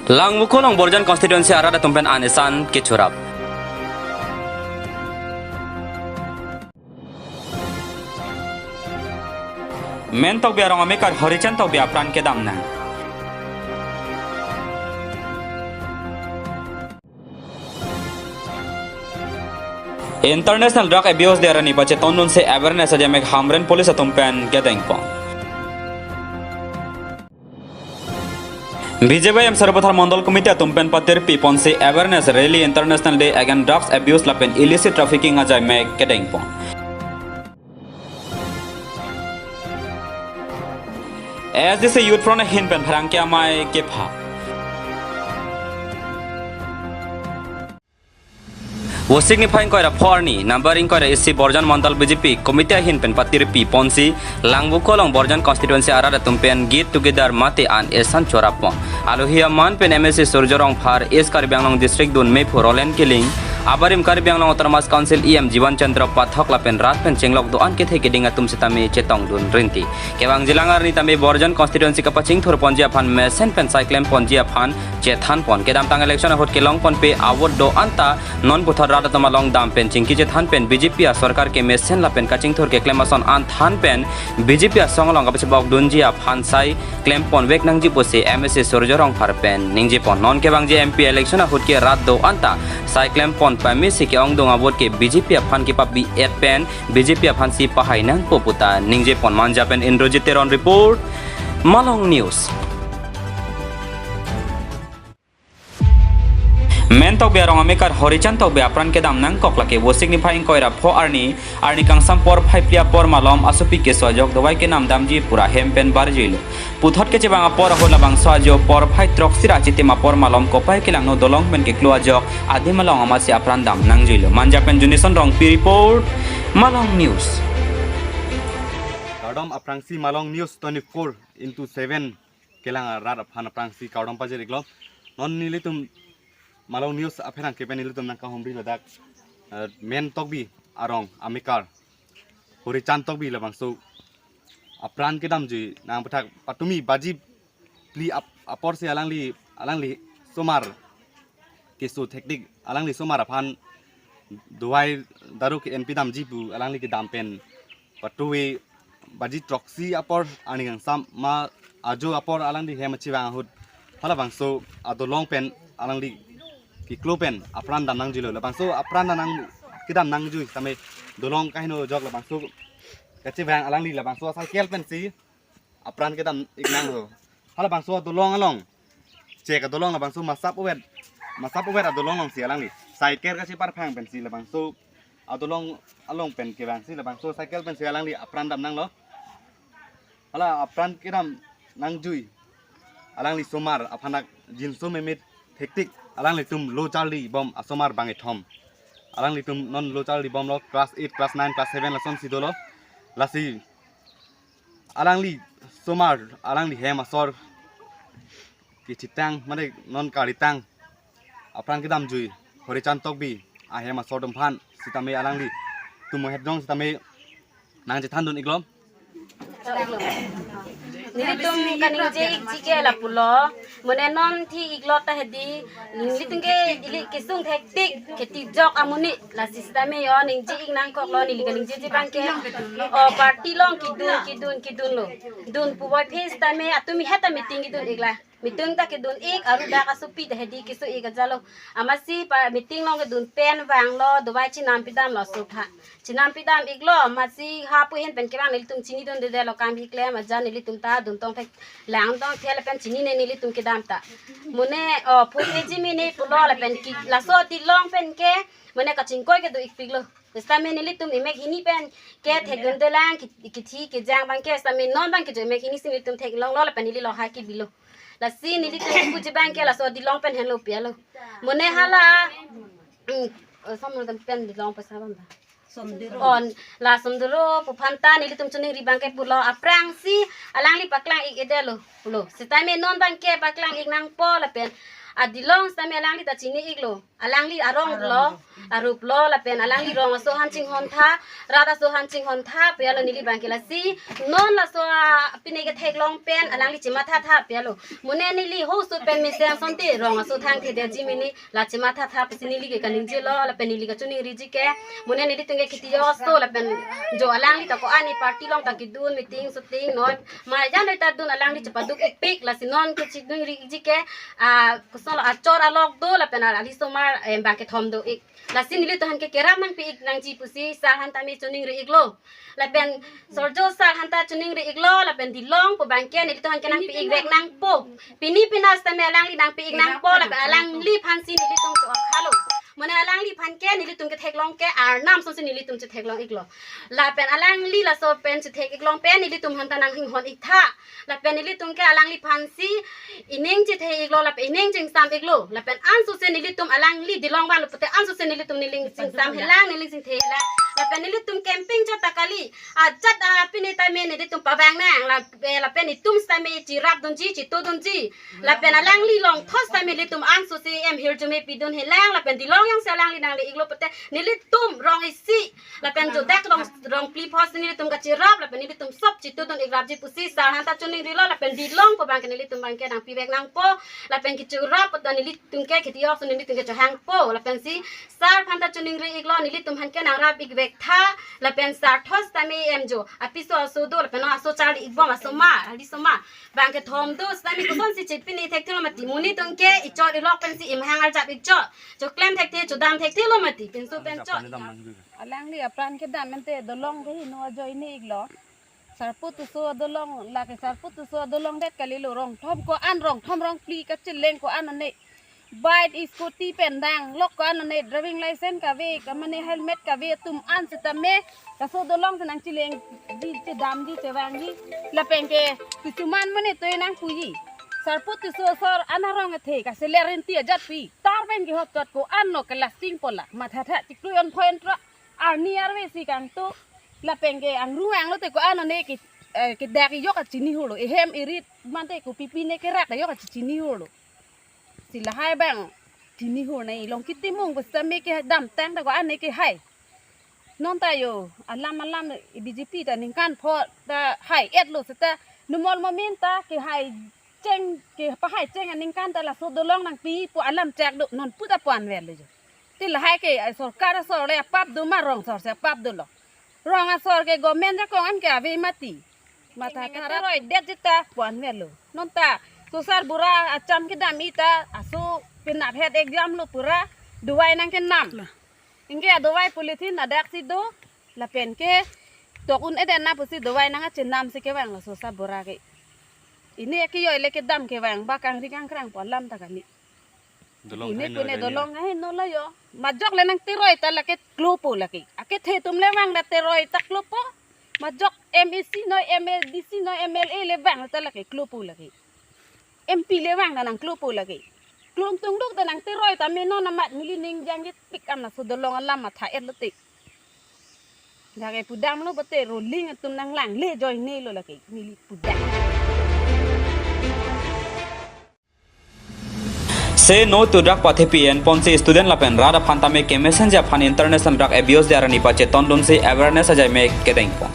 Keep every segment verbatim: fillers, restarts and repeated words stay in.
Langvoku along Borjan constituency arat atum pen an esan kechorap. Men Tokbi arong amekar Horichan Tokbi apran kedam nang. International Drug Abuse Day arni pachetongdunsi awareness ajamek Hamren Police atum pen kedengpon. B J Y M Sarupathar Mandal Committee atum pen patirpi ponsi awareness rally International Day Against Drugs Abuse lapen Illicit Trafficking ajamek kedengpon. A S D C Youth Front ahin pen pherangke amei kepha. Vosik niphai ingkoi ra pho arni, number ingkoi ra isi Borjan Mandal B J P Committee ahin pen patirpi ponsi, Langvoku along Borjan constituency arat atum pen get together mate an esan chorap pon. Alohi aman pen M A C Surjya Rongphar, East Karbi Anglong District dun mephu Roland Killing, abarim Karbi Anglong Autonomous Council E M Jiwan Chandra Pathak lapen rat pen chenglok do-an kethe keding atum sitame chetongdun rinti. Kevangjilang arni tame Borjan constituency kapachingthur ponji aphan mesen pen sai klem ponji aphan chethan pon. Kedamtang election ahut kelong ponpe avote do-an ta non puthot rat atum along dam pen chingki chethan pen B J P asorkar kemesen lapen kachingthur keklem ason an than pen B J P asong along kapachebok dunji aphan sai klem ponvek nangji pusi M A C Surjya Rongphar pen ningje pon. Non kevangji M P election ahut ke rat do-an ta sai klem pon pame si ke-ongdung avote ke B J P aphan kepabi-et pen B J P aphansi pahai nangpo puta ningje pon. Manja pen Indrajit Teron report, Malong News. Men Tokbi arong amekar Horichan Tokbi apran kedam nangkok lake Vosik niphai ingkoi ra pho arni, arni kangsam porphai phli apor malom asopi keso ajok dovai kenam damji pura hem pen barjuilo. Puthot kechevang apor ahut labangso ajo porphai throksi ra chitim apor malom kopai kelangno dolong pen keklo ajok adim along amatsi apran dam nangjuilo. Manja pen Junison Rongpi report, Malong News. Kardom aphrangsi Malong News twenty-four into seven kelang arat aphan aphrangsi kardom pajir-iklo. Non nelitum Malong News apherangke pen nelitum nangkahumri ladak, eh, Men Tokbi arong amekar Horichan Tokbi labangso apran kedamji nangpathak patumi baji phli ap-, apor si alangli, alangli somar keso thektik, alangli somar aphan dovai daru ke-en pidamji pu alangli kedam pen patumi baji throksi apor arni kangsam ma ajo apor alangli hem achevang ahut halabangso adolong pen alangli keklo pen apran dam nangjuilo. Labangso apran dam nang kedam nangjuji tame dolong kaheno ajok labangso kachevang alangli labangso cycle pensi apran kedam-ik nanglo. Halabangso adolong along, chek adolong labangso masap uvet, masap uvet adolong alongsi alangli cycle kacheparphang pensi labangso adolong along pen kevangsi labangso cycle pensi alangli apran dam nanglo. Hala apran kedam nangjuji alangli somar aphan dak jinso memit thektik, alanglitum lo charlibom asomar bangkethom. Alanglitum non lo charlibomlo, class eight, class nine, class seven lasonsi dolo. Lasi alangli somar, alangli hem asor kechitang, mane non karitang apran kedamjuji Horichan Tokbi ahem asor atum aphan sitame alanglitum hepdong sitame nangchethandun-iklo. Nelitum kaningje-ikji ke lapulo, mane non thi-iklo ta hedi, nelitum ke ili kesung thektik, ketijok amonit, lasi sitame yo ningje-ik nangkoklo, neli kaningjeji abangke, o party along kedun, kedun, kedunlo. Dun puvoiphit sitame atumi heta meeting kedun-iklo. Meeting ta kedun-ik, aru dak asopi ta hedi keso-ik ajatlo. Amatsi pa meeting along kedun pen vanglo, dovai chenam pidamlo aso aphan. Chenam pidam-iklo, amatsi hapu ahin pen kevang nelitum chinidundedetlo kam keklem ajat nelitum ta duntong thek, langtong thek lapen chinine nelitum kedam ta. Mane, o, phu keji mene pulo lapen ke laso adolong pen ke, mane kachingkoi kedo-ikpiklo. Sitame nelitum imek hini pen ke thekdundelang, ke, kethi kejang abangke sitame non abangke jo imek hini si nelitum theklonglo lapen neli lo ha kebilo. Lasi nelitum puji abangke laso adolong pen henlo pialo. Mane hala, mm, eh, samlo dam pen dolong pasa bang ba. Somdero. On, la Somdero pu aphan ta nelitum choningri abangke pulo aphrangsi alangli paklang-ik-edetlo pulo. Sitame non abangke paklang-ik nangpo lapen Adilong sitame alangli ta chini-iklo. Alangli arong lo, arup lo, lapen alangli rong aso han chinghon tha, rat aso han chinghon tha, pu alo neli abang ke lasi. Non laso a pine ketheklong pen alangli chematha tha pu alo. Mane neli ho so pen mesen asonte rong aso thangthedetji mene la chematha tha pusi neli ke kaningjelo, lapen neli kachiningriji ke. Mane nelitum ke kheti aso lapen jo alangli ta ko-an e party along ta kedun meeting shooting noi. Majan noi ta dun alangli chepaduk-ikpik, lasi non kachiningriji ke, ah, kosonlo achor alok do lapen ali osomar, em, abang kethom do-ik. Lasi nelitum aphan ke kerap nangpi-ik nangji pusi sir aphan tame chiningri-iklo. Lapen Sorjo sir aphan ta chiningri-iklo, lapen Dilong pu abang ke nelitum aphan ke nangpi-ik vek nangpo. Pini pina sitame alangli nangpi-ik nangpo, lapen alangliphan si nelitum cho akhalo. Mane alangliphan ke nelitum ketheklong ke arnam asonsi nelitum chetheklong-iklo. Lapen alangli laso pen chethek-iklong pen nelitum aphan ta nanghinghon-ik tha. Lapen nelitum ke alangliphan si ining chethe-iklo, lapen ining chingsam-iklo. Lapen ansose nelitum alangli Dilong vanlo pute ansose nelitum neling chingsam helang, neling chingthe helang. Lapen nelitum camping chot ta kali. Ajat, ah, pine tame nelitum pavang nang, la, eh, lapen itum sitame chirapdunji, chitodunji. Lapen alangli longthot sitame nelitum ansose em hirjume pidun helang, lapen Dilong jongsi alangli nangle-iklo pute nelitum rong isi, lapen jo dak rong, rong phli pho si nelitum kachirap, lapen nelitum sop chitodun-ikrapji pusi sir aphan ta chiningrilo, lapen Dilong pu abang ke nelitum abang ke nangpi vek nangpo, lapen kechirap pu ta nelitum ke kheti aso nelitum ke chohangpo, lapen si sir aphan ta chiningri-iklo, nelitum aphan ke nangrap-ik vek tha, lapen sir thos tame em jo apiso aso do, lapen non aso charli-ikbom asomar, ali osomar abang kethom do, sitame kosonsi chepine thekthelo mati, mane nelitum ke ichor ilok pensi imhang arjap-ik chot, choklem thekthe, chodam thekthelo mati, pinso pen chot. Alangli apran kedam ante dolong ke heno ajoine-iklo. Sarpo Tisso adolong, lake Sarpo Tisso adolong det kalilo, rong thom ko-an, rong thom rong phli kacheleng ko-an ane. Bike, scooty pen danglok ko-an ane, driving license kave, ka mane helmet kave atum an sitame laso dolong si nangchelengji, chedamji, chevangji. Lapen ke kisuman mane toi nangpuji. Sarpo Tisso asor an arong athe kaseler rinti ajat pi. Tar pen kehot chot ko-an lo ke lasting pola. Mathatha chiklo on point tro. Arni arve si kangto, lapen ke angru anglo te ko-an ane ke, eh, kedak ejok kachini holo, ehem erit mante kopi pi ne kerak ejok kachini holo. Si lahai abang chini holo nai, long kitimung pu sitame kedamtang ta ko-an ne kehai. Non ta jo alam alam B J P ta ningkan pho ta hai-etlo seta, numol momin ta kehai cheng, kepahai cheng aningkan ta laso dolong nangpipo alam chak do, non pu ta pu-an verlo jo. Te lahai ke, ai, sorkar asor le apap do ma rong asor si apap dolo. Rong asor ke government ajakong an ke ave mati. Matha tara roi det jita pu-an verlo. Non ta Sosar Bura acham kedam-i ta aso penap het exam lo pura dawai nangkenam. Anke adawai polythene adak si do, lapen ke tok un-edet na pusi dawai nangkachenam si kevanglo Sosar Bura ke. Pine akejoi le kedam kevang ba kangri kangkrang pu alam ta kali. Dolong pine heno pine ajoine. Dolong heno lo jo. Majok le nangteroi ta lake klopo lake. Akethe atum le vang ta teroi ta klopo. Majok M A C noi, M A D C noi, M L A le vang ta lake klopo lake. M P le vang ta nangklopo lake. Klung tungduk ta nangteroi ta me non amat neli ning jangje pik an laso dolong alam matha-etlo te. Lake pudamlo pute rolling atum nanglangle ajoine lo lake neli pudam. Say No to Drug pathepi enponsi student lapen rat aphan tame kemesen ji aphan International Drug Abuse Day arni pachetondunsi awareness ajai me kedengpon.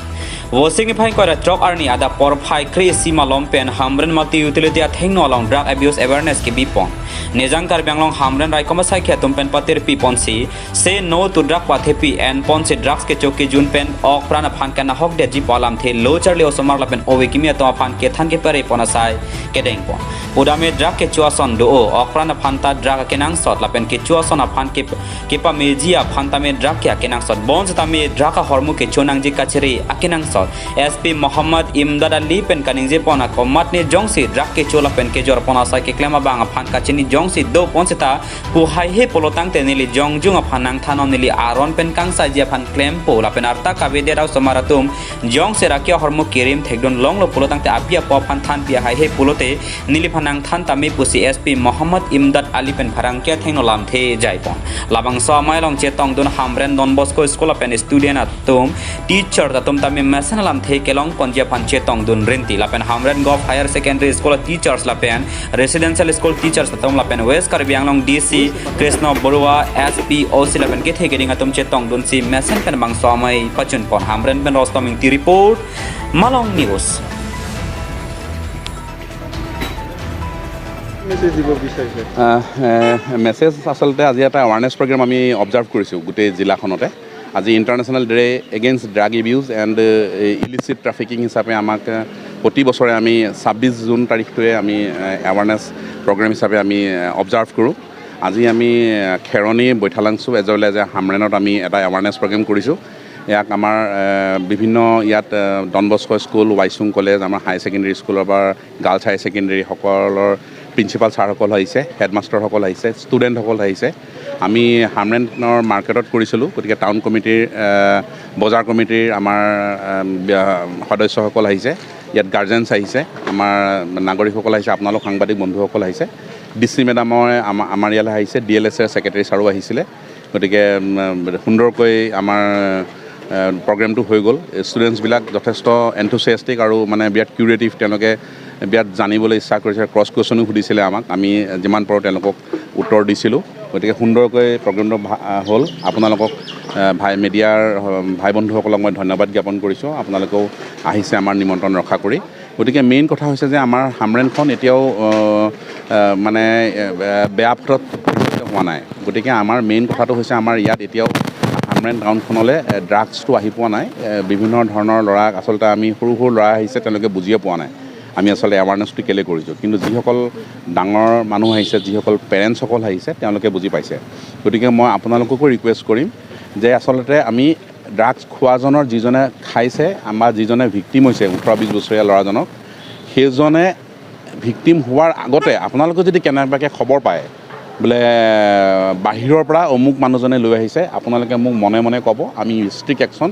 Vosik niphai ingkoi ra throk arni adap porphai kre-isi malom pen Hamren Multi Utility athengno along drug abuse awareness kebipon. Nejang Karbi Anglong Hamren raikom asaikhi atum pen patirpiponsi Say No to Drug pathepi enponsi drugs kecho kejun pen okpran aphan kenahokdetji pu alamthe lo charli osomar lapen ove kimi atum aphan kethan keparepon asai kedengpon. Pudam me drug kecho ason do-o, okpran aphan ta drug akenangsot lapen kecho ason aphan ke kepameji aphan tame drug ke akenangsot. Bonsitame drug ahormu kecho nangji kachere akenangsot. S P Muhammad Imdad Ali pen kaningjepon akomatne jongsi drug kecho lapen kejorpon asai keklem abang aphan kachini jongsi dopon seta pu haihe pulotangte neli jongjung aphan nangthannon, neli aron pen kangsaiji aphan klempo lapen arta kavedet osomar atum jongsi drug ke ahormu kerim thekdun longlo pulotangte api apo aphan thanpi haihe pulo neliphan nangthan tame pusi S P Mohammad Imdad Ali pen pherangke athengno lamthe jaipon. Labangso amei along chetongdun Hamren Don Bosco School lapen student atum, teachers atum tame mesen alamthe kelongponji aphan chetongdun rinti lapen Hamren Govt Higher Secondary School teachers lapen residential school teachers atum lapen West Karbi Anglong D C Krishna Borua, S P, O C lapen kethe keding atum chetongdunsi mesen pen bangso amei pachunpon. Hamren pen Rostom Ingti report, Malong News. Message দিব বিচাৰিছে? আহ, এ, মেছেজ আচলতে আজি এটা awareness programme আমি অবজাৰ্ভ কৰিছোঁ গোটেই জিলাখনতে। আজি international day against drug abuse and ইলিচিট ট্ৰাফিকিং হিচাপে আমাক, এ, প্ৰতি বছৰে আমি ছাব্বিছ জুন তাৰিখটোৱে আমি, এ, এৱাৰনেছ প্ৰগ্ৰাম হিচাপে আমি, এ, অবজাৰ্ভ কৰোঁ। আজি আমি, এ, খেৰণি, Baithalangso age well as a হামৰেণত আমি এটা এৱাৰনেছ প্ৰগ্ৰাম কৰিছোঁ। ইয়াক আমাৰ, এ, বিভিন্ন ইয়াত, এ, ডন বস্কো স্কুল, ৱাইচুং কলেজ, আমাৰ হাই ছেকেণ্ডেৰী স্কুলৰ পৰা গাৰ্লছ হাই ছেকেণ্ডেৰীসকলৰ প্ৰিন্সিপাল ছাৰসকল আহিছে, হেডমাষ্টাৰসকল আহিছে, ষ্টুডেণ্টসকল আহিছে। আমি হামৰেণৰ মাৰ্কেটত কৰিছিলোঁ, গতিকে টাউন কমিটিৰ, এ, বজাৰ কমিটিৰ আমাৰ, এ, ব্য-, সদস্যসকল আহিছে, ইয়াত গাৰ্জেনছ আহিছে, আমাৰ নাগৰিকসকল আহিছে, আপোনালোক সাংবাদিক বন্ধুসকল আহিছে, ডি চি মেডামৰ আমা-, আমাৰ ইয়ালৈ আহিছে, ডি এল এছ এৰ ছেক্ৰেটাৰী ছাৰো আহিছিলে। গতিকে, উম, সুন্দৰকৈ আমাৰ, এ, প্ৰগ্ৰেমটো হৈ গ'ল। ষ্টুডেণ্টছবিলাক যথেষ্ট এনথুছিয়াষ্টিক আৰু মানে বিৰাট কিউৰিয়েটিভ, তেওঁলোকে বিৰাট জানিবলৈ ইচ্ছা কৰিছে। ক্ৰছ কুৱেশ্যনো সুধিছিলে আমাক, আমি যিমান পাৰোঁ তেওঁলোকক উত্তৰ দিছিলোঁ। গতিকে সুন্দৰকৈ প্ৰগ্ৰেমটো ভা-, হ'ল। আপোনালোকক, এ, ভাই মিডিয়াৰ, অ, ভাই বন্ধুসকলক মই ধন্যবাদ জ্ঞাপন কৰিছোঁ, আপোনালোকেও আহিছে আমাৰ নিমন্ত্ৰণ ৰক্ষা কৰি। গতিকে মেইন কথা হৈছে যে আমাৰ হামৰেণখন এতিয়াও, অ, অ, মানে, এ, এ, বেয়া পথত পৰিচালিত হোৱা নাই। গতিকে আমাৰ মেইন কথাটো হৈছে আমাৰ ইয়াত এতিয়াও হামৰেণ টাউনখনলৈ, এ, ড্ৰাগছটো আহি পোৱা নাই। এ, বিভিন্ন ধৰণৰ ল'ৰা, আচলতে আমি সৰু সৰু ল'ৰা আহিছে, তেওঁলোকে বুজিয়ে পোৱা নাই আমি আচলতে এৱাৰনেছটো কেলৈ কৰিছোঁ। কিন্তু যিসকল ডাঙৰ মানুহ আহিছে, যিসকল পেৰেণ্টছসকল আহিছে, তেওঁলোকে বুজি পাইছে। গতিকে মই আপোনালোককো ৰিকুৱেষ্ট কৰিম যে আচলতে আমি ড্ৰাগছ খোৱাজনৰ, যিজনে খাইছে বা যিজনে ভিক্টিম হৈছে ওঠৰ বিছ বছৰীয়া ল'ৰাজনক, সেইজনে ভিক্টিম হোৱাৰ আগতে আপোনালোকে যদি কেনেবাকৈ খবৰ পায় বোলে বাহিৰৰ পৰা অমুক মানুহজনে লৈ আহিছে, আপোনালোকে মোক মনে মনে ক'ব, আমি ষ্ট্ৰিক্ট একশ্যন,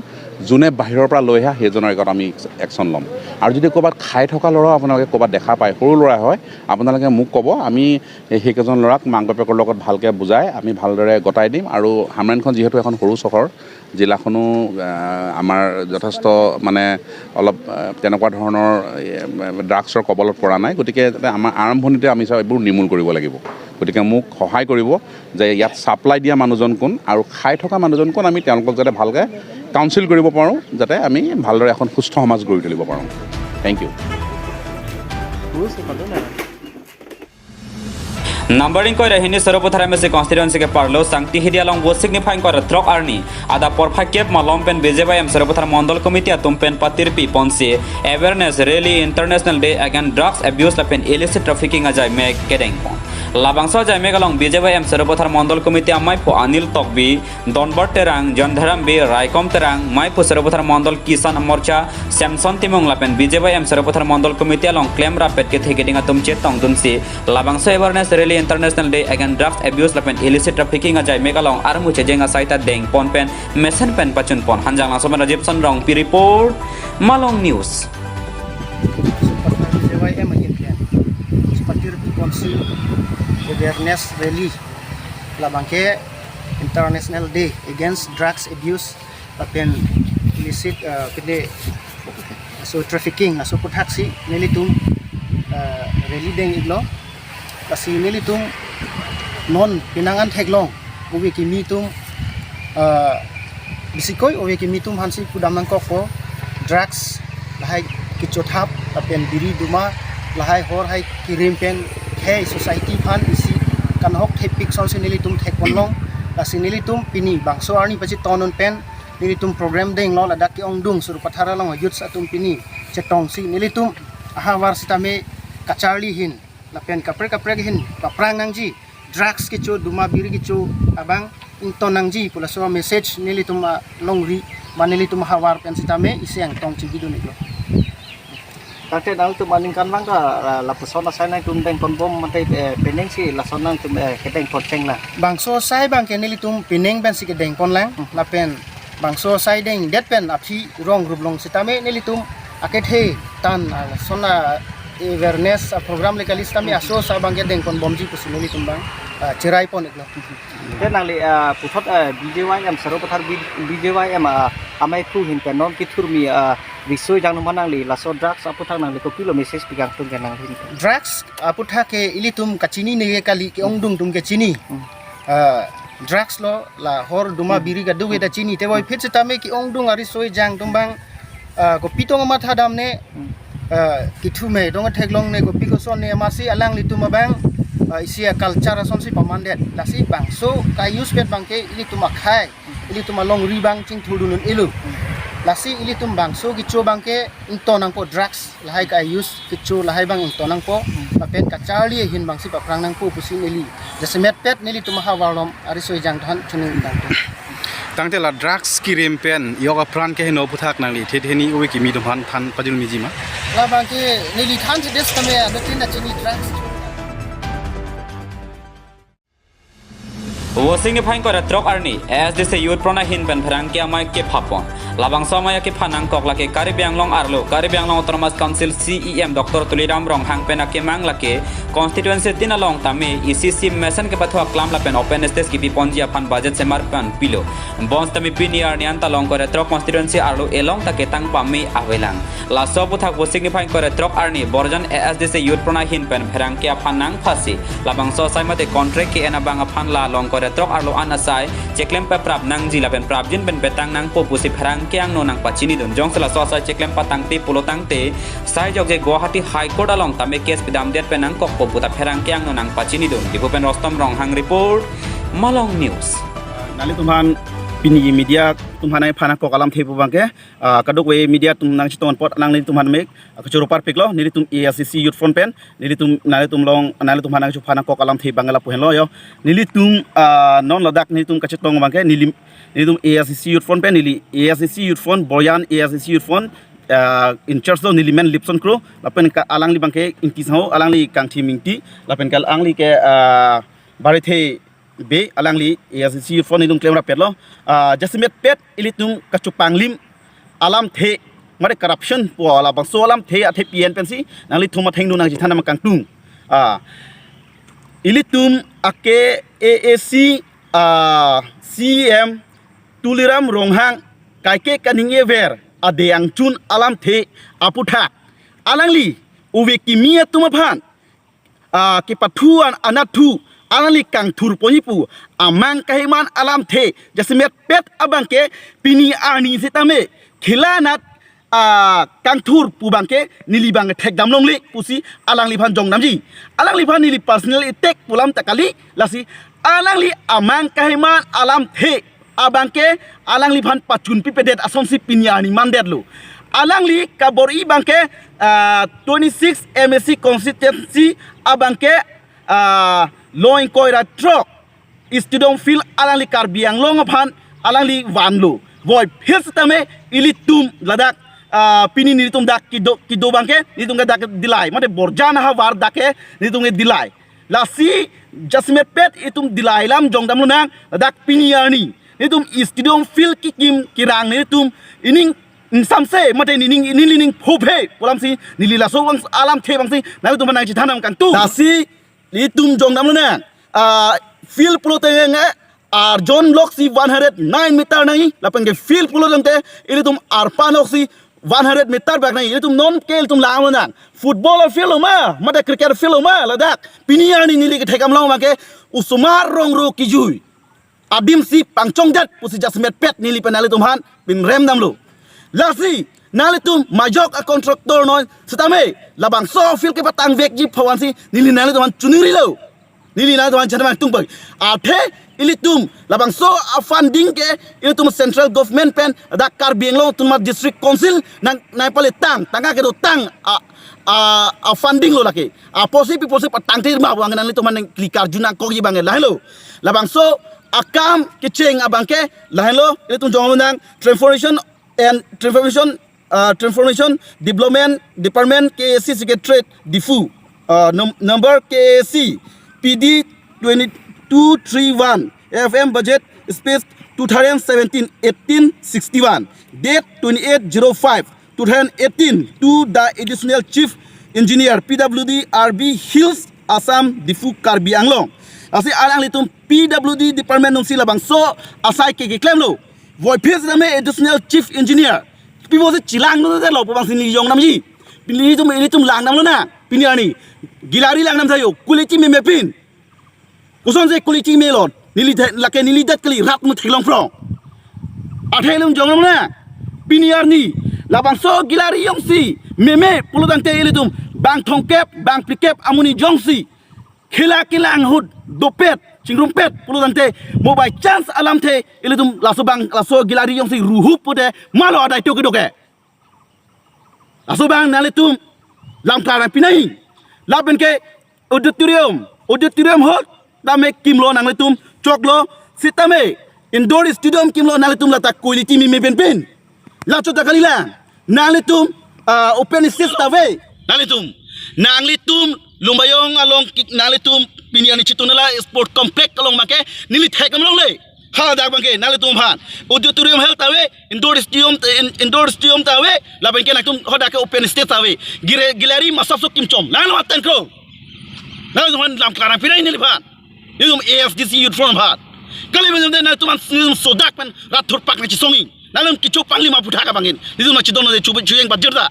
যোনে বাহিৰৰ পৰা লৈ আহে সেইজনৰ আগত আমি একশ্যন ল'ম। আৰু যদি ক'ৰবাত খাই থকা ল'ৰাও আপোনালোকে ক'ৰবাত দেখা পায়, সৰু ল'ৰা হয়, আপোনালোকে মোক ক'ব, আমি সেইকেইজন ল'ৰাক মাক বাপেকৰ লগত ভালকৈ বুজাই আমি ভালদৰে গতাই দিম। আৰু হামৰেণখন যিহেতু এখন সৰু চহৰ, জিলাখনো, আহ, আমাৰ যথেষ্ট মানে অলপ, আহ, তেনেকুৱা ধৰণৰ, এ, ড্ৰাগছৰ কবলত পৰা নাই। গতিকে যাতে আমাৰ আৰম্ভণিতে আমি চব এইবোৰ নিৰ্মূল কৰিব লাগিব। গতিকে মোক সহায় কৰিব যে ইয়াত ছাপ্লাই দিয়া মানুহজন কোন আৰু খাই থকা মানুহজন কোন, আমি তেওঁলোকক যাতে ভালকৈ কাউন্সিল কৰিব পাৰোঁ, যাতে আমি ভালদৰে এখন সুস্থ সমাজ গঢ়ি তুলিব পাৰোঁ। Thank you. Number ingkoi ra hini Sarupathar M A C constituency ke parlo Sangtihidi along Vosik niphai ingkoi ra throk arni adap porphai kep malom pen B J Y M Sarupathar Mondol Committee atum pen patirpi ponsi awareness rally International Day Against Drugs Abuse lapen Illicit Trafficking ajaimek kedengpon. Labangso ajaimek along B J Y M Sarupathar Mondol Committee amaiphu Anil Tokbi, Donbor Terang, Jondharam Bey, Raikom Terang, maiphu Sarupathar Mondol Kisan Morcha, Samson Timung lapen B J Y M Sarupathar Mondol Committee along klemrap pet kethe keding atum chetongdunsi labangso awareness rally International Day Against Drugs Abuse lapen Illicit Trafficking ajaimek along armu chejeng asai ta dengpon pen mesen pen pachunpon. Hanjanglangso pen Rajiv Sonrongpi report, Malong News. Sarupathar B J Y M ahin pen patirpi ponsi awareness rally labangke International Day Against Drugs Abuse lapen Illicit, eh, pide, so trafficking, laso aputhaksi nelitum, eh, rally deng-iklo. Lasi nelitum non penang an theklong ove kimi atum, eh, bisikoi ove kimi atum aphansi pudam nangkokpo, drugs lahai kechothap lapen biri duma lahai hor hai kerim pen khei society aphan isi kanhok thepik asonsi nelitum thekponlong. Lasi nelitum pini bangso arni pachitonun pen nelitum program denglo, ladak ke-ongdung Sarupathar along youths atum pini chetongsi nelitum ahavar sitame kacharli ahin lapen kaprek kaprek ahin paprang nangji, drugs kecho, duma biri kecho abang ington nangji pu laso message nelitum alongri ma nelitum ahavar pen sitame isi angtong chingkidun-iklo. Tangte nangtum aningkanvang ta, ah, lapuson asai nangtum dengponbom mate, eh, penengsi lason nangtum, eh, kedengpon chenglang? Bangso asai abangke nelitum peneng pensi kedengponlang, hmm, lapen bangso asai dengdet pen aphi rong rup long sitame nelitum akethe tan, ah, lason, ah, awareness a program le kali sitame aso sa abangke dengpon bomji pusi nelitum abang, ah, cherai pon iklo. Te nangli, ah, puthot, ah, B J Y M, Sar aputhak B-, B J Y M, ah, amei phu ahin pen non kethurmi, ah, riso ejang atum aphan nangli laso drugs aputhak nangli kopilo message pi kangtung ke nangli? Drugs aputhak ke ilitum kachinine kali, ke-ongdung atum ke chini. Hmm. Ah, drugs lo, la hor duma, hmm, biri kadokave ta chini. Te voiphit sitame ke-ongdung ariso ejang atum abang, ah, kopi tong kamatha damne, hmm, ah, kethumedong theklongne, kopi kosonne, amatsi alanglitum abang, ah, isi a-culture asonsi pamandet. Lasi bangso ka-use pet abangke ilitum akhei, ilitum alongri abang chingthurdun un-elo. Lasi ilitum bangso kecho abangke ington nangpo, drugs lahai ka-use kecho lahai abang ington nangpo. Lapen kacharli ahin abangsi paphrang nangpo pusi neli jasemetpet nelitum ahavar along ariso ejang aphan choningri nangpo. Tangte la drugs kerim pen yok apran keheno aputhak nangli thetheni ove kimi atum aphan than pajul miji ma? Labangke neli thanthedet sitame anutin ta chini drugs. Vosik niphai ingkoi ra throk arni A S D C Youth Front ahin pen pherangke amei kephapon. Labangso amei akepha nangkok lake Karbi Anglong arlo, Karbi Anglong Autonomous Council C E M Doctor Tuliram Ronghang pen akemang lake constituency tin along tame isi isi mesen kepathu aklam lapen open stage kepiponji aphan budget semar pen pilo. Bonsitame pini arni anta along ingkoi ra throk constituency arlo elong ta ketang pame avelang. Laso aputhak Vosik niphai ingkoi ra throk arni Borjan A S D C Youth Front ahin pen pherangke aphan nangphasi labangso asai mate contract ke-en abang aphan la along ingkoi ra throk arlo an asai cheklem paprap nangji lapen prapjin pen petang nangpo pusi pherangke angno nangpachinidun. Jongsi laso asai cheklem patangte pulo tangte sai jokje Guwahati High Court along tame case pidamdet pen nangkokpo puta pherangke angno nangpachinidun. Diphu pen Rostom Ronghang report, Malong News. Nanglitum aphan pini media atum aphan nangphan nangkok alamthe pu abangke, ah, kadokave media atum nangchetong apot nanglitum aphan mek, ah, kachoro parpiklo, nelitum A S D C Youth Front pen, nelitum, nanglitum along, nanglitum aphan nangchephan nangkok alamthe abang lapu henlo yo. Nelitum, ah, non ladak nelitum kachetong abangke, neli, nelitum A S D C Youth Front pen, neli A S D C Youth Front, Borjan A S D C Youth Front, ah, in charge lo neli men Lipson Kro, lapen ke alangli abangke Ingti Sangho, alangli kangthim Ingti, lapen ke alangli ke, ah, Barithe Bey, alangli A S D C Youth Front nelitum klemrap petlo. Ah, jasemetpet ilitum kachupanglim alamthe, mate corruption pu labangso alamthe athe pi-en pensi nanglitum athengno nangchethan nangkangtung. Ah, ilitum ake A A C, ah, C E M Tuliram Ronghang kaike kaningjever adeng angchun alamthe aputhak alangli ove kimi atum aphan, ah, kepathu an anatthu alangli kangthurponji pu amang kaheman alamthe jasemetpet abangke pini arni sitame khela anat, ah, kangthur pu abangke neli abang thekdam longle pusi alangliphan jongdamji. Alangliphan neli personal attack pu alam ta kali, lasi alangli amang kaheman alamthe abangke alangliphan pachunpipedet asonsi pini arni mandetlo. Alangli kabor-i abangke, ah, twenty-six M A C constituency abangke, ah, along ingkoi ra throk stadium field alangli Karbi Anglong aphan alangli vanlo. Voiphit sitame ilitum ladak, ah, pini nelitum dak kedo, kedo abangke nelitum ke dak dilai, mate Borjan ahavar dak ke nelitum ke dilai. Lasi jasemetpet itum dilai alam jongdam lonang, ladak pini arni nelitum stadium field kekim kerang nelitum ining ingsamse, mate ining, ining, ining phophe pu alamsi neli laso abang alamthe abangsi nanglitum aphan nangchethan nangkangtung. Lasi itum jongdam lonang, ah, field pulote nge arjon loksi one hundred nine meter nangji, lapen ke field pulo tangte ilitum arpan loksi one hundred meter bak nangji. Ilitum non ke ilitum lang lonang. Football field lo ma, mate cricket field lo ma, ladak pini arni neli kethekdam long abangke osomar rongro kejui adimsi pangchongdet pusi jasemetpet neli pen nanglitum aphan pinrem damlo. Lasi nanglitum majok a-contractor noi sitame labangso field kepatangvekji pu ansi neli nanglitum aphan choningrilo. Neli nanglitum aphan chethan nangkangtung pai. Athe ilitum labangso a-funding ke ilitum central government pen dak Karbi Anglong Autonomous District Council nang, nangpale tang, tangka kedo tang a, a, a-funding lo lake. Apotsi pi apotsi patangte ma abang nanglitum aphan nangklikar junang kokji abang lahenlo. Labangso akam kecheng abangke lahenlo, ilitum jongdam lonang Transformation and Transformation, uh, Transformation Development Department K A C Secretariat Diphu, uh, num-, number K A C P D twenty two three one, F M budget space two thousand seventeen eighteen sixty-one, date twenty-eight zero five two thousand eighteen, to the Additional Chief Engineer, P W D, R B Hills, Assam, Diphu, Karbi Anglong. Lasi alanglitum P W D department alongsi labangso asai ke keklemlo. Voiphit tame Additional Chief Engineer. Pibo si chelang no te lo, pabang si neli jong namji. Pini tum, ilitum lang damlo na. Pini arni. Gilari lang dam tha jo. Quality meme pin. Kosonsi quality melo. Neli the-, lake neli det kali rat mu theklong pro. Athe ilitum jong nam na. Pini arni. Labangso gilari jongsi meme pulo tangte ilitum bang thomkep, bang phlikep amonit jongsi khela kelang ahut dopet, chingrumpet pulo tangte mo by chance alamthe ilitum laso bang, laso gilari jongsi ruhup pute malo adai to kedo ke. Laso bang nanglitum lam klarang pinai. Lapen ke auditorium, auditorium hall tame kimlo nanglitum choklo, sitame indoor stadium kimlo nanglitum lata quality meme pen pen. Lacho ta kali lang. Nanglitum, ah, open stage ta ave. Nanglitum. Nanglitum Lumbajong along ki-, nanglitum pini arni Chitrangtala Sport Complex along make neli thek am longle. Hadak abangke nanglitum aphan auditorium hall ta ave, indoor stadium, in-, indoor stadium ta ave, lapen ke nangtum hadak ke open stage ta ave. Gire-, gilari masap so kimchom. Nanglo aten kro. Nanglitum aphan lam klarang pinai neliphan. Ilitum A S D C Youth Forum aphan. Kali abang nanglitum aphan nelitum sodak pen rat thurpak nangchisongji. Nanglitum kecho pangli ma puthak abangin. Nelitum nangchidon de chu-, chuyeng bajir ta.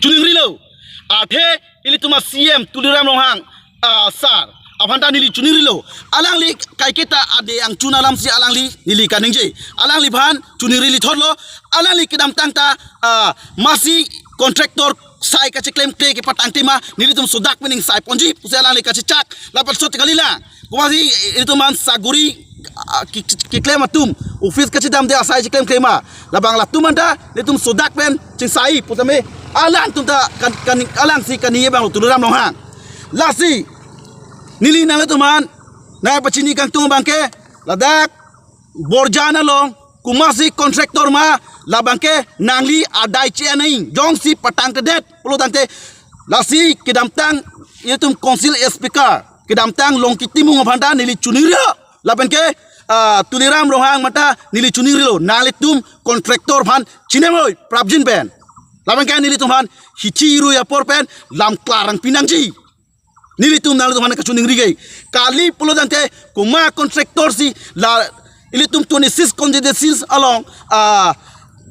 Chuningrilo. Athe ilitum a C M Tuliram Ronghang, ah, sir aphan ta neli chuningrilo. Alangli kaiketa ade angchun alamsi alangli neli kaningje. Alangliphan chuningrili thotlo. Alangli kedamtang ta, ah, masi contractor sai kacheklemkle kepatang tema nelitum sodak pen ingsai ponji pusi alangli kachechak. Lapen sot kali lang. Komatsi ilitum aphan saguri, ah, ki-, ki-, keklem atum, office kachedamde asai cheklemkle ma. Labang latum anta nelitum sodak pen chingsai putame alangtum ta kan, kan, alangsi kaningje abang Tuliram Ronghang. Lasi neli nanglitum aphan nangpachini kangtung abangke ladak Borjan along komatsi contractor ma, labangke nangli adai che-en nai jongsi patangtedet pulo tangte lasi kedamtang ilitum council speaker kedamtang Longki Timung aphan ta neli chuningrilo. Lapen ke, ah, Tuliram Ronghang mata neli chuningrilo. Nanglitum contractor aphan chinemoi prapjin pen. Lapen ke nelitum aphan hichi iru apor pen lam klarang pinangji. Nelitum nanglitum aphan kachiningri ke. Kali pulo tangte komat contractor si la ilitum twenty-six constituencies along, ah,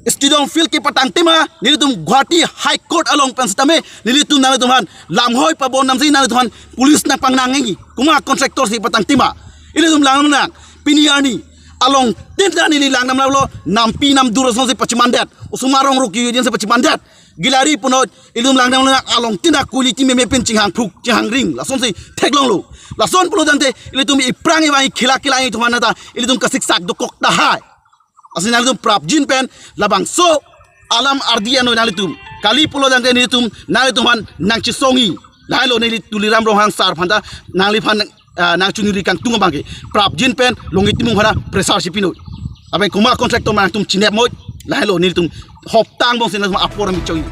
stadium field kepatang tema nelitum Guwahati High Court along pen sitame nelitum nanglitum aphan lamhoi pabon namsi nanglitum aphan police nangpangnang ngi. Komat contractor si patang tema. Ilitum lang nang pini arni along tinta neli lang namlo nampi namdur asonsi pachimandet. Osomar arong ruki yudin si pachimandet. Gilari punot ilitum lang dam lang along tinta quality meme pen chinghang phruk chinghang ring lasonsi theklonglo. Lason pulo tangte ilitum iphrang ivang ikhela kelang itum aphan ta ilitum kasiksak dokok tahai. Lasi nanglitum prapjin pen labangso alam ardi anoi nanglitum. Kali pulo tangte nelitum nanglitum aphan nangchisongji. Lahailo neli Tuliram Ronghang sir aphan ta nangliphan, ah, nangchiningri kangtung abangke prapjin pen Longki Timung aphan pressure si pinoi. Abang komat contractor ma nangtum chinep moi. Lahailo nelitum hoptang bongsi nangtum apor mi choi.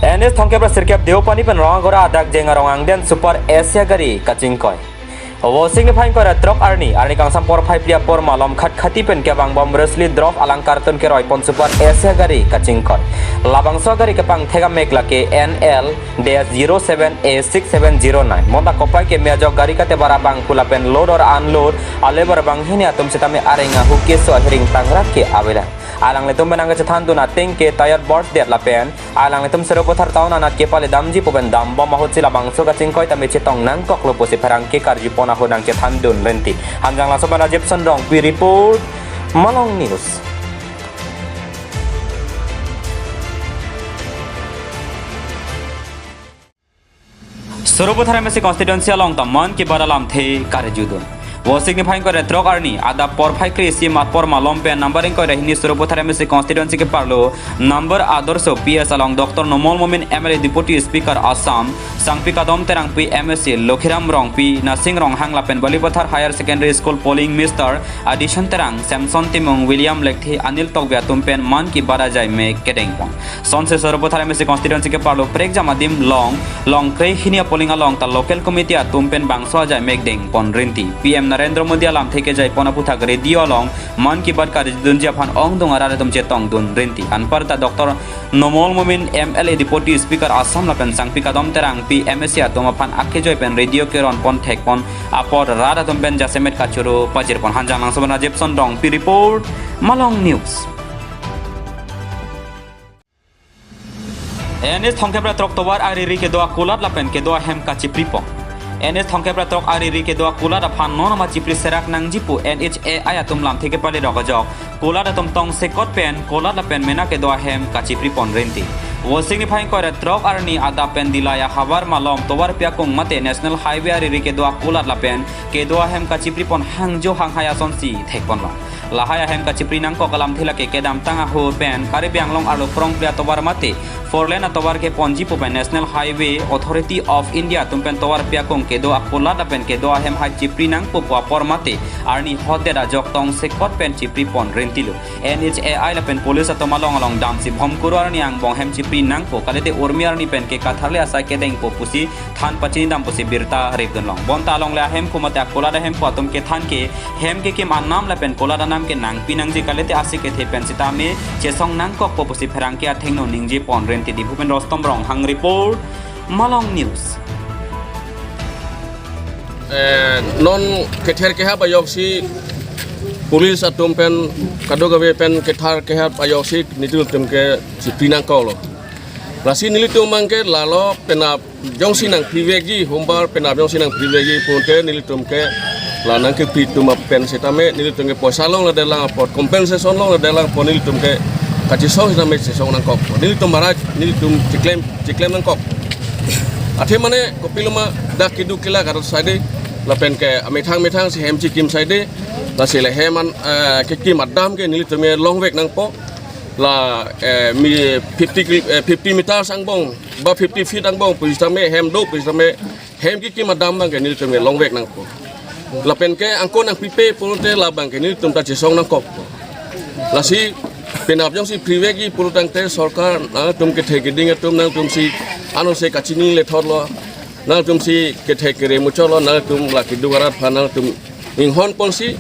N S thomkep ra sirkep Deopani pen Rongagora adak jeng arong angden Super Asia gari kachingkoi. Vosik niphai ingkoi ra throk arni, arni kangsam porphai phli apor malom khatkhati pen kevang bom resli drop alangkar tun keroi pon Super Asia gari kachingkoi. Labangso gari kepangthek amek lake N L dash zero seven A six seven zero nine. Bonta kopai keme ajok gari katebar abang pu lapen load or unload a labour banghini atum sitame areng ahu keso ahiring tangrak ke avelang. Alanglitum pen nangkachethan dun ateng ke tire burst det lapen alanglitum Sarupathar town anat kepale damji pu pen dambom ahutsi labangso kachingkoi tame chetong nangkoklo pusi pherangke karjupon ahut nangchethan dun rinti. Hanjang laso pen Rajiv Sonrongpi report, Malong News. Sarupathar M A C constituency along ta Mann Ki Baat alamthe karjudun. Vosik niphai ingkoi ra throk arni adap porphai kre-isi matpor malom pen number ingkoi ra hini Sarupathar M A C constituency keparlo number Adarsho P S along Doctor Numal Momin M L A Deputy Speaker Assam, Sangpi Kadom Terangpi M A C, Lokhiram Rongpi, Nasing Ronghang lapen Balipathar Higher Secondary School polling Mister Adison Terang, Samson Timung, William Lekthe, Anil Tokbi atum pen Mann Ki Baat ajai mek kedengpon. Sonsi Sarupathar M A C constituency keparlo prekjam adim long, long kre hini apolling along ta local committee atum pen bangso ajai mek dengpon rinti. P M Narendra Modi alamthe kejai pon aphuthak radio along Mann Ki Baat karjudunji aphan ongdung arat atum chetongdun rinti. Anparta Doctor Numal Momin M L A, Deputy Speaker Assam lapen Sangpi Kadom Terangpi M A C atum aphan akejoi pen radio keron pon thek pon apot rat atum pen jasemet kachoro pajir pon. Hanjanglangso pen Rajibson Rongpi report, Malong News. N H thomkep ra throk tovar ariri kedo akulat lapen kedo ahem kachipri pon. N H thomkep ra throk ariri kedo akulat aphan non ama chipri serak nangji pu N H A I atum lamthe kepale rok ajok kulat atum tongsekot pen kulat lapen mena kedo ahem kachipri pon rinti. Vosik niphai ingkoi ra throk arni adap pen Dillai ahavar malom tovar pi akung mate National Highway ariri kedo akulat lapen kedo ahem kachipri pon hangjo hanghai asonsi thek pon long. Lahai ahem kachipri nangkok alamthe lake kedamtang ahut pen Karbi Anglong arlo Krongpri atovar mate four lane atovar keponji pu pen National Highway Authority of India atum pen tovar pi akung kedo akulat lapen kedo ahem hai chipri nangpo pu apor mate arni hotdet ajok tongsekot pen chipri pon rintilo. N H A I lapen police atum along along damsi Bhomkuru arni angbong hem chipri nangpo, kalite urmi arni pen ke katharli asai kedengpo pusi than pachini dam pusi birta rip dun long. Bonta alongle ahem pu mate akulat ahem pu atum kethan ke hem kekim anam lapen kulat anam ke nangpi nangji, kalite ase kethe pen sitame chesong nangkokpo pusi pherangke athengno ningje pon rinti. Diphu pen Rostom Ronghang report, Malong News. Eh, non kether kehap ajoksi police atum pen kadokave pen kether kehap ajoksi nelitum ke chipri nangkoklo. Lasi nelitum abangke lalo penap jongsi nangprivekji, hombar penap jongsi nangprivekji pulote nelitum ke la nangkepri atum pen sitame nelitum ke poisa longledet lang apot, compensation longledet lang apot nelitum ke kachesong sitame chesong nangkok. Nelitum maharaj nelitum chiklem chiklem nangkok. Athe mane kopiloma dak keduk kelak arat side lapen ke amethang methang si hem chikim side, lasi le hem an, eh, kekim adam ke nelitum ke longvek nangpo. La, eh, mi fifty kil-, eh, fifty meters angbong ba fifty feet angbong pusitame hem do pusitame hem kekim adam abangke nelitum ke longvek nangpo. Lapen ke angko nangpipe pulote labangke nelitum ta chesong nangkok. Lasi penap jongsi privekji pulo tangte sorkar nangtum kethe keding atum nangtumsi anose kachini lethotlo, nangtumsi kethe kere muchotlo, nangtum la keduk arat aphan nangtum inghon ponsi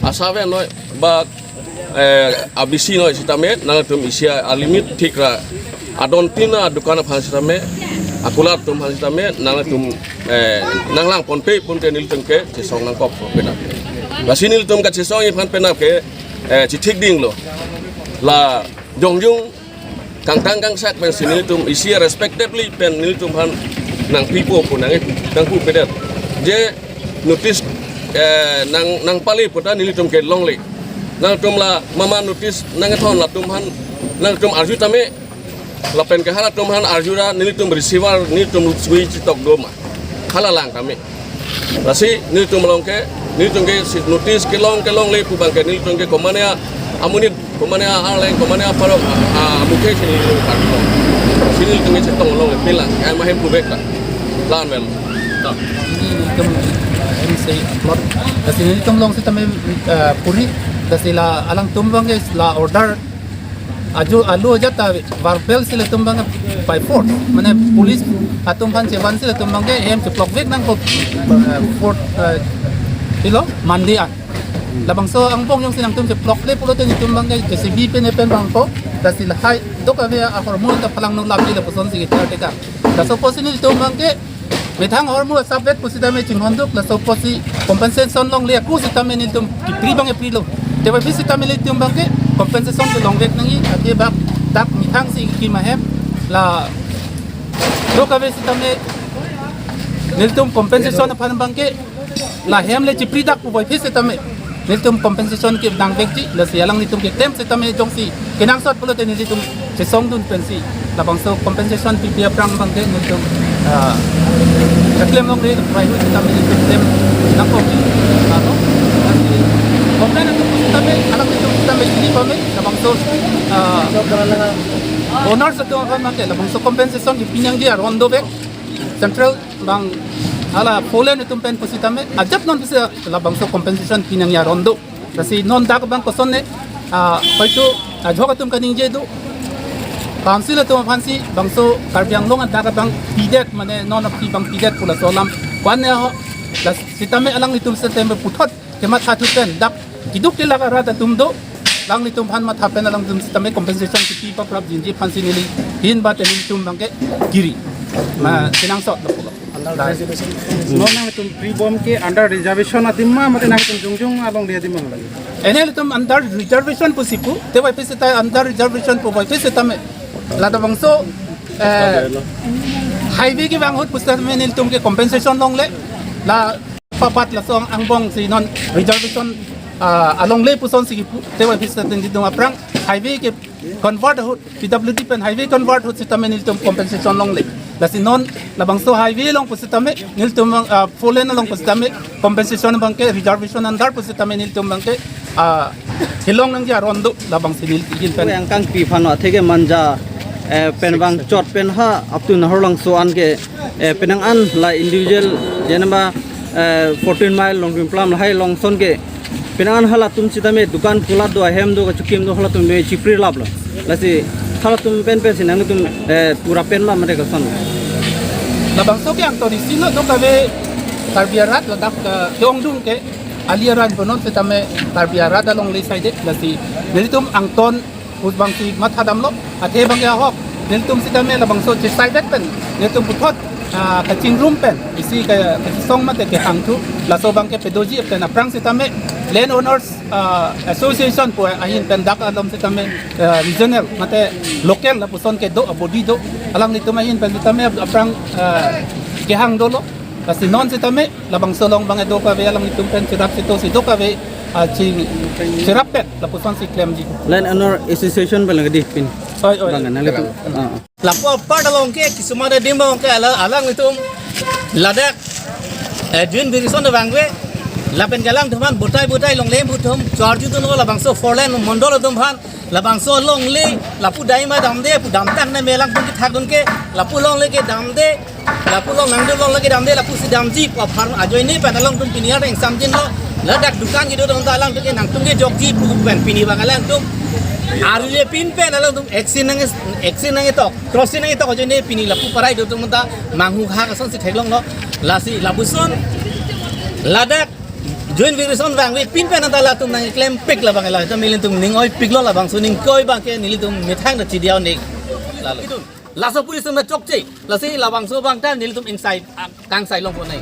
asave noi ba, eh, abisi noi sitame nangtum isi alimit thik ra adon tin adukan aphan sitame akulat atum aphan sitame nangtum, eh, nanglang ponpe pulote nelitum ke chesong nangkok penap. Lasi nelitum kachesongji aphan penap ke, eh, chithik dinglo. La jongjung kangtang kangsak pensi nelitum isi respectively pen nelitum aphan nangpipo pu nang nangpupedet. Je notice, eh, nang nangpale puta nelitum ke longle. Nangtum la mama notice nangthon latum aphan nangtum arju tame lapen ke halatum aphan arju ra nelitum receiver nelitum sui chitok doma. Halalang tame. Lasi nelitum along ke, nelitum ke si notice kelong kelongle pu abangke nelitum ke komatne amonit, komatne arleng, komatne aparok, a, a, amukhe si nelitum kartong. Si nelitum ke chetong longle pilang, kaya mahem pubek ta. Lan mel. Ini nelitum, eh, M C plot. Lasi nelitum along sitame, eh, puri. Lasi la alangtum abangke la order ajo alo aja ta verbal si latum abang by force, mane police atum aphan chevan si latum abangke hem cheplokvek nangpo, eh, fourth, eh, ilo Monday an. Labangso angbong jongsi nangtum cheplokle pulote nelitum abangke J C B pen epen vangpo, lasi lahai dokave ahormu ta phalang nulapji lapuson si ketar teka. Laso apotsi nelitum abangke methang ahormu asapvet pusitame chinghonduk, laso apotsi compensation longle aku sitame nelitum kepri abang keprilo. Tebak pusitame nelitum abangke compensation kelongvek nangji, athe bak dak methang si kekim ahem la dokave sitame nelitum compensation aphan abangke la hem le chipri dak pu boi pusitame nelitum compensation ke nangvekji, lasi alanglitum keklem sitame jongsi kenangsot pulote nelitum chesongdun pensi labangso compensation pipi aphrang abangke nelitum, ah, keklem longle, bai hu sitame nelitum klem nangkokji. Ano, lasi complain atum sitame alanglitum sitame chini pame labangso, ah, owners atum aphan abangke labangso compensation kepi nangji aron dovek. Central abang hala four lane atum pen pusitame ajat non pusi labangso compensation pi nangji aron do. Lasi non dak abang kosonne, ah, hoito ajok atum kaningje do. Council atum aphansi bangso Karbi Anglong adak abang pidet, mane non aphi abang pidet pu laso alam. Kwan ne ho, Lasi sitame alanglitum sitame puthot kematha thu pen dak kiduk tilak arat atum do, alanglitum aphan matha pen alangtum sitame compensation kipi paprap jinji aphan si neli ahin ba te nelitum abangke kiri. Ma, kenangsot lo pulo. Under reservation. Non nangtum pre-bom ke under reservation adim ma, mate nangtum jongjong alongle adim ma lagi? Ene nelitum under reservation pusi pu, te wai pi sita under reservation pu wai pi sitame. Labangso, eh, highway kevang ahut pusitame nelitum ke compensation longle. La papat laso angbong si non reservation, ah, alongle puson si kipu, te wai pi sita nelitum aphrang highway ke convert ahut, P W D pen highway convert ahut sitame nelitum compensation longle. Lasi non labangso highway along pusitame nelitum, ah, four lane along pusitame compensation abangke reservation under pusitame nelitum abangke, ah, hilong nangji aron do labangsi neli ahin pen. Yang kangpi aphan atheke Manja, eh, pen vangchot pen ha up to Naharlangso an ke, eh, penang an la individual jenama, eh, fourteen mile Longrimplam lahai along ason ke penang an halatum sitame dukan kulat do, ahem do, kachikim do, halatum me chipri lap lo. Lasi halatum pen pen si nangtum, eh, pura pen ma mate koson? Labangso ke angton isi lo do kave Karbi arat ladak ke, ke-ongdung ke ali arat bonon sitame Karbi arat alongle side lasi nelitum angton ahut abangsi mathadam lo, athe abangke ahok nelitum sitame labangso chesai bet pen nelitum puthot, ah, kachingrum pen isi ke kachisong mate kehang thu laso abangke pedoji pen aphrang sitame Land Owners, ah, Association pu ahin pen dak alom sitame, ah, regional mate local lapuson kedo, a body do, alanglitum ahin pen sitame aphrang, ah, kehang dolo. Lasi non sitame labangso along abang do kave alanglitum pen cherap sito si do kave, ah, chi cherap pet lapuson si klemji. Land Owner Association pen lagi di pin. Oi, oi. Bang, nangtum. Ah, ah. Lapu apart along ke kisuman adim along ke ala-, alanglitum ladak, eh, Joint Vigorous vangve lapen ke alangtum aphan botai botai longle atum charju dunlo labangso four lane mondol atum aphan. Labangso alongle lapu dai ma damde, pu damtang na me alangtum kethak dun ke, lapu alongle ke damde, lapu along nangdun alongle ke damde, lapusi damji pu aphan ajoine pen alangtum pini ar ingsamjin lo. Ladak dukan kedo atum ta alangtum ke nangtum ke jokji pu pen pini abang alangtum arje pin pen alangtum action nang, action nangketok, crossing nangketok ajoine pini lapu parai do atum ta manghu ha ason si theklong lo. Lasi lapuson ladak Joint Vigorous vangve pin pen anta latum nangklempik labang la, ta nelitum ning oipik lo labangso ning ke-oi abangke nelitum methang ta chidiau ning. Lalo. Laso police atum chokche, lasi labangso abang ta nelitum ingsai, ah, kangsai longpo nai.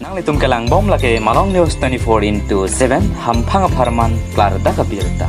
Nanglitum kelangbom lake Malong News twenty-four into seven, hamphang apharman klardak abirta.